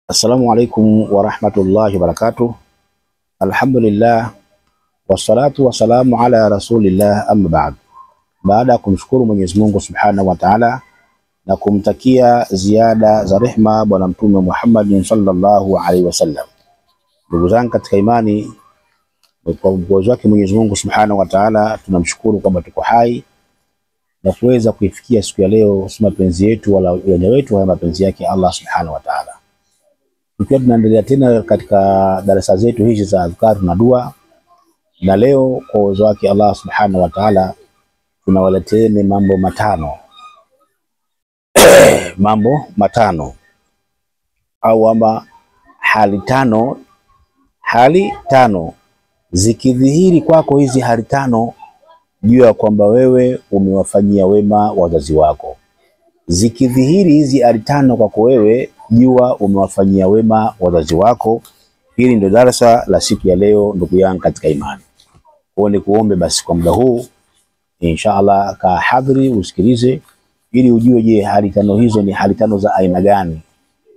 Assalamu alaikum warahmatullahi wabarakatuh. Alhamdulillah wassalatu wassalamu ala rasulillah, amma ba'd. Baada ya kumshukuru Mwenyezi Mungu Subhanahu wa Ta'ala na kumtakia ziada za rehma Bwana Mtume Muhammad sallallahu alaihi wasallam. Ndugu zangu katika imani, kwa uwezo wake Mwenyezi Mungu Subhanahu wa Ta'ala tunamshukuru kwamba tuko hai na kuweza kuifikia siku ya leo, si mapenzi yetu wala ujanja wetu, wala mapenzi yake Allah Subhanahu wa Ta'ala. Tukiwa tunaendelea tena katika darasa zetu hizi za adhkar na dua, na leo kwa uwezo wake Allah Subhanahu wa Ta'ala tunawaleteeni mambo matano mambo matano au ama hali tano. Hali tano zikidhihiri kwako, hizi hali tano, jua kwamba wewe umewafanyia wema wazazi wako. Zikidhihiri hizi hali tano kwako wewe, jua umewafanyia wema wazazi wako. Hili ndio darasa la siku ya leo, ndugu yangu katika imani. Kwa ni kuombe basi kwa muda huu inshallah, ka hadhiri usikilize ili ujue, je, hali tano hizo ni hali tano za aina gani,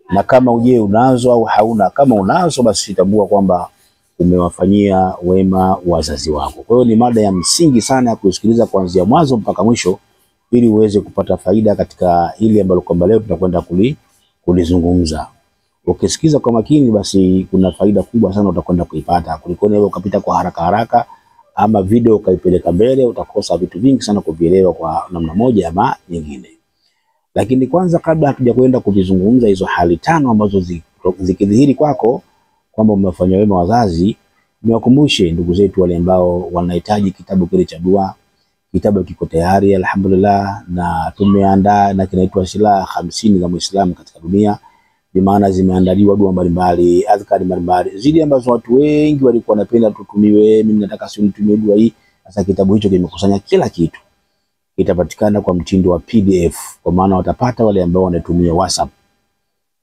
na kama uje unazo au hauna. Kama unazo basi tambua kwamba umewafanyia wema wazazi wako. Kwa hiyo ni mada ya msingi sana ya kusikiliza kuanzia mwanzo mpaka mwisho ili uweze kupata faida katika ile ambalo kwamba leo tutakwenda kulizungumza. Ukisikiza kwa makini, basi kuna faida kubwa sana utakwenda kuipata kuliko wewe ukapita kwa haraka haraka ama video ukaipeleka mbele, utakosa vitu vingi sana kuvielewa kwa namna moja ama nyingine. Lakini kwanza, kabla hatuja kwenda kuvizungumza hizo hali tano ambazo zikidhihiri kwako kwamba umewafanyia wema wazazi, niwakumbushe ndugu zetu wale ambao wanahitaji kitabu kile cha dua. Kitabu kiko tayari alhamdulillah, na tumeandaa na kinaitwa Silaha 50 za Muislamu katika Dunia. Bi maana zimeandaliwa dua mbalimbali, adhkari mbalimbali, zile ambazo watu wengi walikuwa wanapenda tutumiwe, mimi nataka si nitumie dua hii. Sasa kitabu hicho kimekusanya kila kitu, kitapatikana kwa mtindo wa PDF, kwa maana watapata wale ambao wanatumia WhatsApp.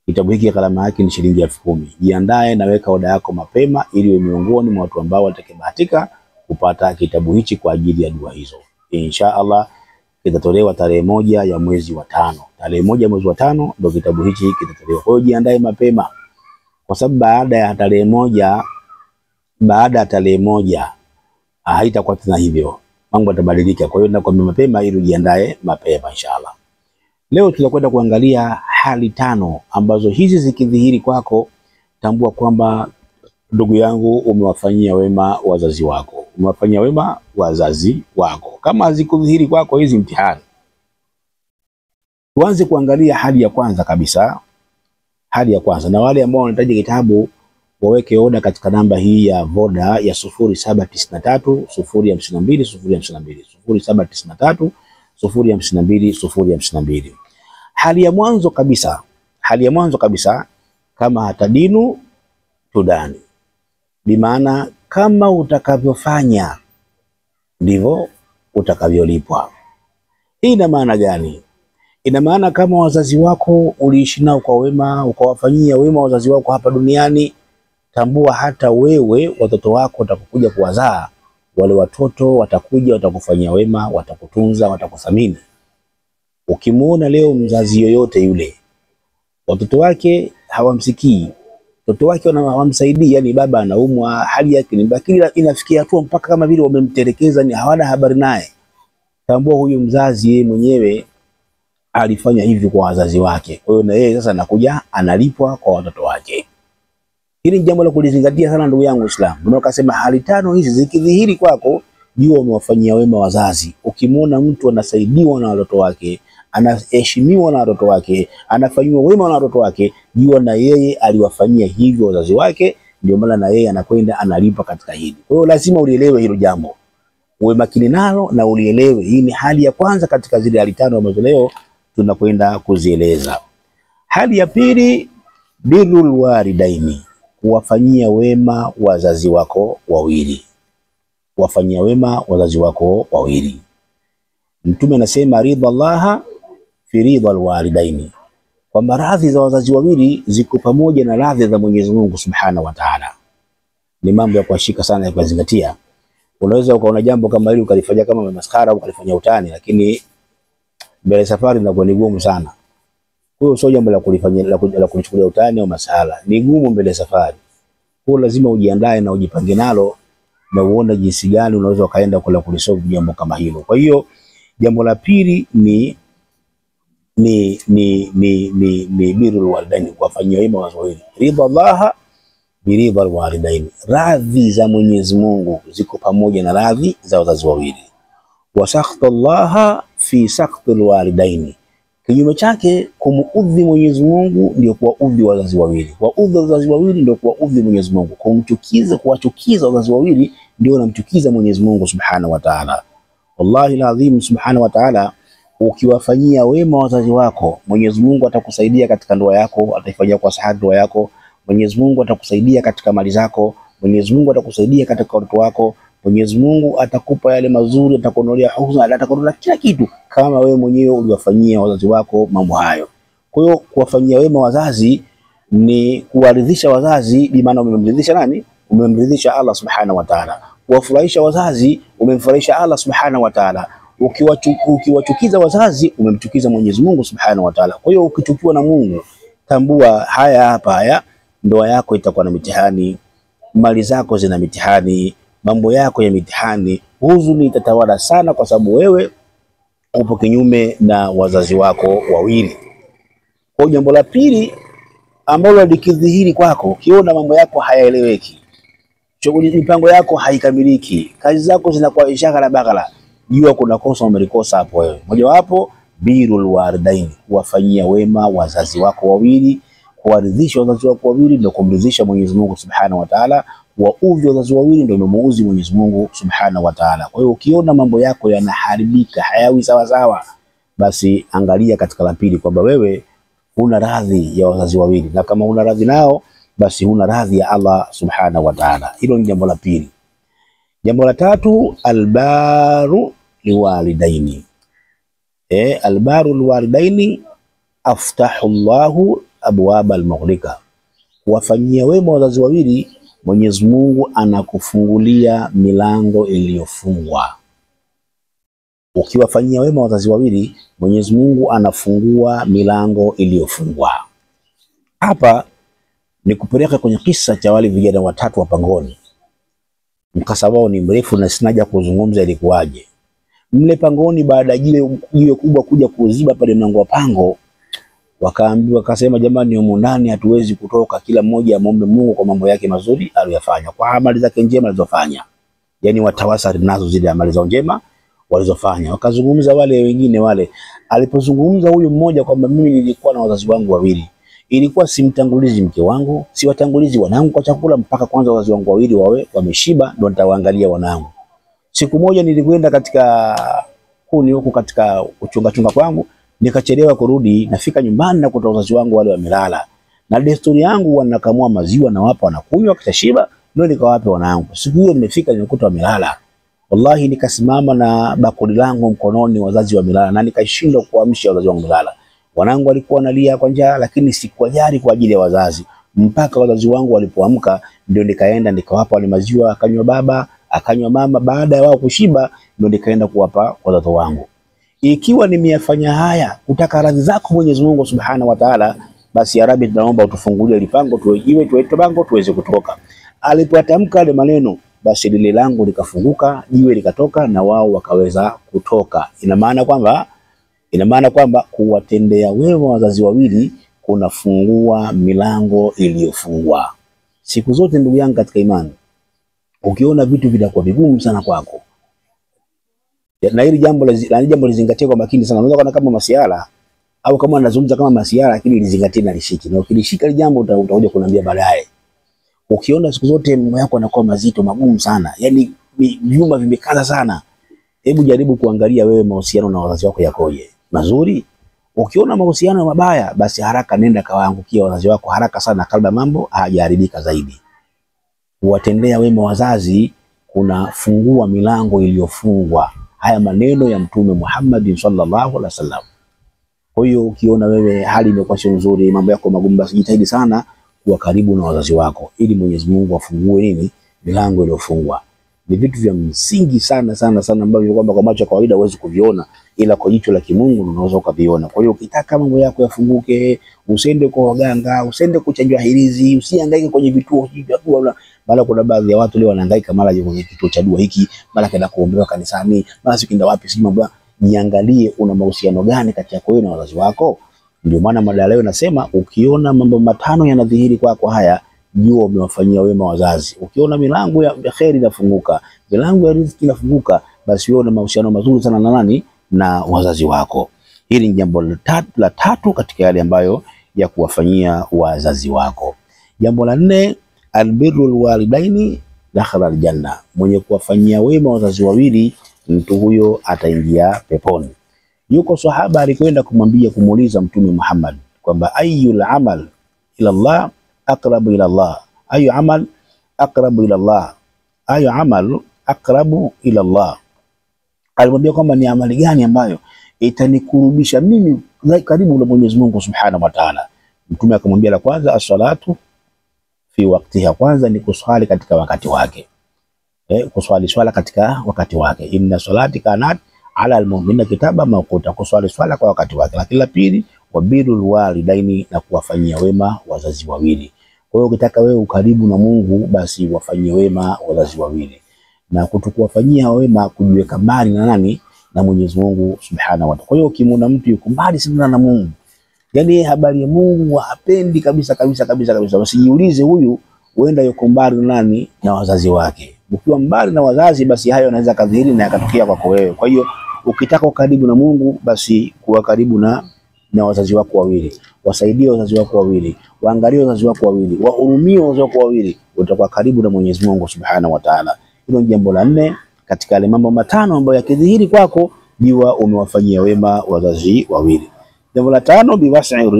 Kitabu hiki gharama yake ni shilingi 10,000. Jiandae na weka oda yako mapema ili uwe miongoni mwa watu ambao watakayebahatika kupata kitabu hichi kwa ajili ya dua hizo. Insha Allah kitatolewa tarehe 1 ya mwezi wa 5. Tarehe 1 mwezi wa 5 ndio kitabu hichi kitatolewa. Kwa hiyo jiandae mapema, kwa sababu baada ya tarehe 1, baada ya tarehe 1 haitakuwa tena hivyo, mambo yatabadilika. Kwa hiyo nakwambia mapema ili ujiandae mapema inshallah. Leo tutakwenda kuangalia hali tano ambazo hizi zikidhihiri kwako, tambua kwamba ndugu yangu umewafanyia wema wazazi wako. Umewafanyia wema wazazi wako. Kama hazikudhihiri kwako hizi, mtihani. Tuanze kuangalia hali ya kwanza kabisa. Hali ya kwanza, na wale ambao wanahitaji kitabu waweke oda katika namba hii ya Voda ya 0793 052 052, 0793 052 052. Hali ya mwanzo kabisa, hali ya mwanzo kabisa, kama hatadinu tudani, bimaana kama utakavyofanya ndivyo utakavyolipwa. Hii ina maana gani? Ina maana kama wazazi wako uliishi nao kwa wema, ukawafanyia wema wazazi wako hapa duniani, tambua hata wewe watoto wako watakuja kuwazaa, wale watoto watakuja watakufanyia wema, watakutunza, watakuthamini. Ukimuona leo mzazi yoyote yule, watoto wake hawamsikii, watoto wake hawamsaidii, yani baba anaumwa, hali yake ni mbaya, inafikia hatua mpaka kama vile wamemtelekeza, ni hawana habari naye. Tambua huyu mzazi yeye mwenyewe alifanya hivi kwa wazazi wake. Kwa hiyo na yeye sasa anakuja analipwa kwa watoto wake. Hili ni jambo la kulizingatia sana ndugu yangu Muislamu. Ndio akasema hali tano hizi zikidhihiri kwako, jua umewafanyia wema wazazi. Ukimwona mtu anasaidiwa na watoto wake, anaheshimiwa na watoto wake, anafanyiwa wema na watoto wake, jua na yeye aliwafanyia hivyo wazazi wake, ndio maana na yeye anakwenda analipa katika hili. Kwa hiyo lazima ulielewe hilo jambo, uwe makini nalo na ulielewe. Hii ni hali ya kwanza katika zile hali tano ambazo leo tunakwenda kuzieleza. Hali ya pili, birrul walidaini, kuwafanyia wema wazazi wako wawili. Kuwafanyia wema wazazi wako wawili. Mtume anasema ridha Allaha fi ridha alwalidaini, kwamba radhi za wazazi wawili ziko pamoja na radhi za Mwenyezi Mungu Subhanahu wa Ta'ala. Ni mambo ya kuashika sana, ya kuzingatia. Unaweza ukaona jambo kama hili ukalifanya kama maskhara au ukalifanya utani, lakini mbele safari inakuwa ni gumu sana. Kwa hiyo sio jambo la kulifanyia la kulichukulia utani au masala, ni gumu mbele safari. Kwa lazima ujiandae na ujipange nalo na uone jinsi gani unaweza ukaenda kula kulisolve jambo kama hilo. Kwa hiyo jambo la pili ni ni ni ni ni, ni birrul walidaini, kuwafanyia wema wazazi wawili. Ridha Allah biridha alwalidaini, radhi za Mwenyezi Mungu ziko pamoja na radhi za wazazi wawili. Wa sakhta Allah fi sakhti alwalidaini, kinyume chake kumuudhi Mwenyezi Mungu ndio kuwaudhi wazazi wawili. Kuwaudhi wazazi wawili ndio kuwaudhi Mwenyezi Mungu. Kumchukiza, kuwachukiza wazazi wawili ndio unamchukiza Mwenyezi Mungu Subhanahu wa Ta'ala. Wallahi alazim Subhanahu wa Ta'ala, ukiwafanyia wema wazazi wako, Mwenyezi Mungu atakusaidia katika ndoa yako, ataifanyia kwa sahari ndoa yako. Mwenyezi Mungu atakusaidia katika mali zako, Mwenyezi Mungu atakusaidia katika watoto wako, Mwenyezi Mungu atakupa yale mazuri, atakuondolea huzuni, atakuondolea kila kitu kama wewe mwenyewe uliwafanyia wazazi wako mambo hayo. Kwa hiyo kuwafanyia wema wazazi ni kuwaridhisha wazazi, bi maana umemridhisha nani? Umemridhisha Allah Subhanahu wa Ta'ala. Kuwafurahisha wazazi, umemfurahisha Allah Subhanahu wa Ta'ala. Ukiwachukiza wazazi, umemchukiza Mwenyezi Mungu Subhanahu wa Ta'ala. Kwa hiyo ukichukiwa na Mungu, tambua haya hapa haya, ndoa yako itakuwa na mitihani, mali zako zina mitihani, mambo yako ya mitihani, huzuni itatawala sana, kwa sababu wewe upo kinyume na wazazi wako wawili. Kwa jambo la pili ambalo likidhihiri kwako, ukiona mambo yako hayaeleweki, shughuli, mipango yako haikamiliki, kazi zako zinakuwa shaghala baghala, jua kuna kosa umelikosa hapo wewe. Mojawapo birrul walidaini, kuwafanyia wema wazazi wako wawili. Kuwaridhisha wazazi wako wawili ndio kumridhisha Mwenyezi Mungu Subhanahu wa Ta'ala. Kuwaudhi wazazi wawili ndio umemuudhi Mwenyezi Mungu Subhanahu wa Ta'ala. Kwa hiyo ukiona mambo yako yanaharibika, hayawi sawa sawa, basi angalia katika la pili kwamba wewe huna radhi ya wazazi wawili, na kama huna radhi nao, basi huna radhi ya Allah Subhanahu wa Ta'ala. Hilo ni jambo la pili. Jambo la tatu, albaru liwalidaini. Albaru liwalidaini aftahu Allahu abwaba almughlika, kuwafanyia wema wazazi wawili, Mwenyezi Mungu anakufungulia milango iliyofungwa. Ukiwafanyia wema wazazi wawili, Mwenyezi Mungu anafungua milango iliyofungwa. Hapa ni kupeleka kwenye kisa cha wale vijana watatu wa pangoni. Mkasa wao ni mrefu na sina kuzungumza ilikuwaje. Mle pangoni, baada ya jiwe kubwa kuja kuziba pale mlango wa pango, wakaambiwa, akasema jamani, humu ndani hatuwezi kutoka, kila mmoja amuombe Mungu kwa mambo yake mazuri aliyofanya, kwa amali zake njema alizofanya. Yani watawasari nazo zile amali zao njema walizofanya. Wakazungumza wale wengine wale. Alipozungumza huyu mmoja kwamba mimi nilikuwa na wazazi wangu wawili, ilikuwa simtangulizi mke wangu, siwatangulizi wanangu kwa chakula, mpaka kwanza wazazi wangu wawili wawe wameshiba ndio nitawaangalia wanangu. Siku moja nilikwenda katika kuni huku katika kuchunga chunga kwangu, nikachelewa kurudi, nafika nyumbani na kuta wazazi wangu wale wamelala. Na desturi yangu wanakamua maziwa na wapa wanakunywa kisha shiba, ndio nikawape wanangu. Siku hiyo nimefika nimekuta wamelala. Wallahi nikasimama na bakuli langu mkononi, wazazi wamelala, na nikashindwa kuamsha wazazi wangu wamelala. Wanangu walikuwa wanalia kwa njaa, lakini sikuwajali kwa ajili ya wazazi. Mpaka wazazi wangu walipoamka ndio nikaenda nikawapa wale maziwa, akanywa baba, akanywa mama. Baada ya wao kushiba ndio nikaenda kuwapa watoto wangu. Ikiwa nimeyafanya haya kutaka radhi zako Mwenyezi Mungu Subhanahu wa Ta'ala, basi ya Rabbi, tunaomba utufungulie lipango tuwejiwe tuwete bango tuweze kutoka. Alipotamka yale maneno, basi lile lango likafunguka, jiwe likatoka na wao wakaweza kutoka. Ina maana kwamba kuwatendea wema wazazi wawili kunafungua milango iliyofungwa. Siku zote ndugu yangu katika imani, ukiona vitu vinakuwa vigumu sana kwako, na hili jambo lizingatie kwa makini sana. Unaweza kuona kama masiala au kama anazungumza kama masiala, lakini lizingatie na lishiki. Na ukilishika hili jambo utakuja kuniambia baadaye. Ukiona siku zote mambo yako yanakuwa mazito magumu sana, yani vyuma vimekaza sana, hebu jaribu kuangalia wewe mahusiano na wazazi wako yakoje, mazuri. Ukiona mahusiano mabaya, basi haraka nenda kawaangukia wazazi wako haraka sana, kabla mambo hayajaharibika zaidi. Kuwatendea wema wazazi kunafungua milango iliyofungwa. Haya maneno ya Mtume Muhammad sallallahu alaihi wasallam. Kwa hiyo ukiona wewe hali imekuwa sio nzuri, mambo yako magumu, basi jitahidi sana kuwa karibu na wazazi wako ili Mwenyezi Mungu afungue nini milango iliyofungwa. Ni vitu vya msingi sana sana sana ambavyo kwamba kwa macho ya kawaida huwezi kuviona, ila kwa jicho la kimungu unaweza ukaviona. Kwa hiyo ukitaka mambo yako yafunguke, usiende kwa waganga, usiende kuchanjwa hirizi, usihangaike kwenye vituo vya dua. Mara kuna baadhi ya watu leo wanahangaika, mara yuko kwenye kituo cha dua hiki, mara kaenda kuombewa kanisani, mara sikwenda wapi, sijui mambo. Jiangalie una mahusiano gani kati yako wewe na wazazi wako. Ndio maana mada leo nasema ukiona mambo matano yanadhihiri kwako haya, jua umewafanyia wema wazazi. Ukiona milango ya kheri inafunguka, milango ya riziki inafunguka, basi wewe una mahusiano mazuri sana na nani? Na wazazi wako. Hili ni jambo la tatu katika yale ambayo ya kuwafanyia wazazi wako. Jambo la nne, albirrul walidaini dakhala aljanna, mwenye kuwafanyia wema wazazi wawili, mtu huyo ataingia peponi. Yuko sahaba alikwenda kumwambia, kumuuliza Mtume Muhammad kwamba ayyul amal ila Allah aqrabu ila Allah, ayu amal aqrabu ila Allah, ayu amal aqrabu ila Allah. Alimwambia kwamba ni amali gani ambayo itanikurubisha mimi karibu na Mwenyezi Mungu Subhanahu wa Ta'ala. Mtume akamwambia la kwanza, as-salatu fi waqtiha, kwanza ni kuswali katika wakati wake. Kuswali swala katika wakati wake. Inna salati kanat ala almu'minina kitaba mawquta, kuswali swala kwa wakati wake. Lakini la pili, wabirul walidaini, na kuwafanyia wema wazazi wawili. Kwa hiyo ukitaka wewe ukaribu na Mungu, basi wafanyie wema wazazi wawili, na kutokuwafanyia wema kujiweka mbali na nani? Na Mwenyezi Mungu Subhanahu wa Ta'ala. Kwa hiyo ukimwona mtu yuko mbali sana na Mungu, yani habari ya Mungu hapendi kabisa kabisa kabisa kabisa, usijiulize huyu huenda yuko mbali na nani? Na wazazi wake. Ukiwa mbali na wazazi, basi hayo yanaweza kadhihiri na yakatokea kwako wewe. Kwa hiyo ukitaka ukaribu na Mungu, basi kuwa karibu na wazazi wako wawili, wasaidie wazazi wako wawili, waangalie wazazi wako wawili, wahurumie wazazi wako wawili, utakuwa karibu na Mwenyezi Mungu Subhanahu wa Ta'ala. Hilo ni jambo la nne katika yale mambo matano ambayo yakidhihiri kwako, jua umewafanyia wema wazazi wawili. Jambo la tano, biwas'i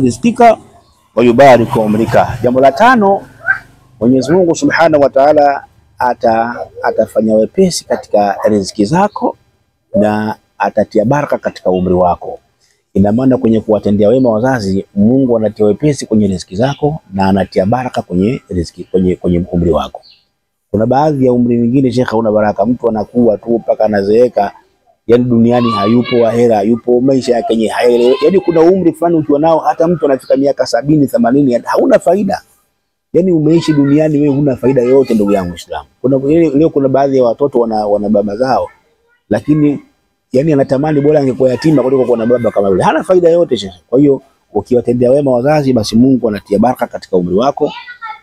rizqika wa yubariku umrika. Jambo la tano, Mwenyezi Mungu Subhanahu wa Ta'ala atafanya wepesi katika riziki zako na atatia baraka katika umri wako. Ina maana kwenye kuwatendea wema wazazi, Mungu anatia wepesi kwenye riziki zako na anatia baraka kwenye riziki, kwenye umri wako. Kuna baadhi ya umri mwingine shekha hauna baraka, mtu anakuwa tu mpaka anazeeka, yani duniani hayupo, ahera hayupo, maisha yake yenyewe hayaeleweki. Yani kuna umri fulani ukiwa nao hata mtu anafika miaka 70 80 hauna faida. Yani umeishi duniani wewe huna faida yoyote, ndugu yangu Muislamu. Kuna leo kuna baadhi ya watoto wana baba zao, lakini yani anatamani bora angekuwa yatima kuliko kuwa na baba kama yule. Hana faida yoyote shekhe. Kwa hiyo ukiwatendea wema wazazi, basi Mungu anatia baraka katika umri wako,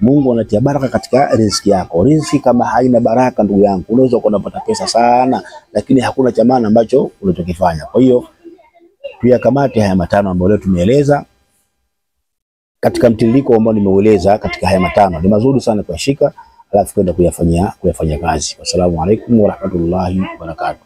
Mungu anatia baraka katika riziki yako. Riziki kama haina baraka, ndugu yangu, unaweza kuwa unapata pesa sana, lakini hakuna cha maana ambacho unachokifanya. Kwa hiyo pia kamati haya matano ambayo leo tumeeleza katika mtiririko ambao nimeueleza katika haya matano ni mazuri sana kuyashika, alafu kwenda kuyafanyia kazi. Wassalamu alaikum warahmatullahi wabarakatuh.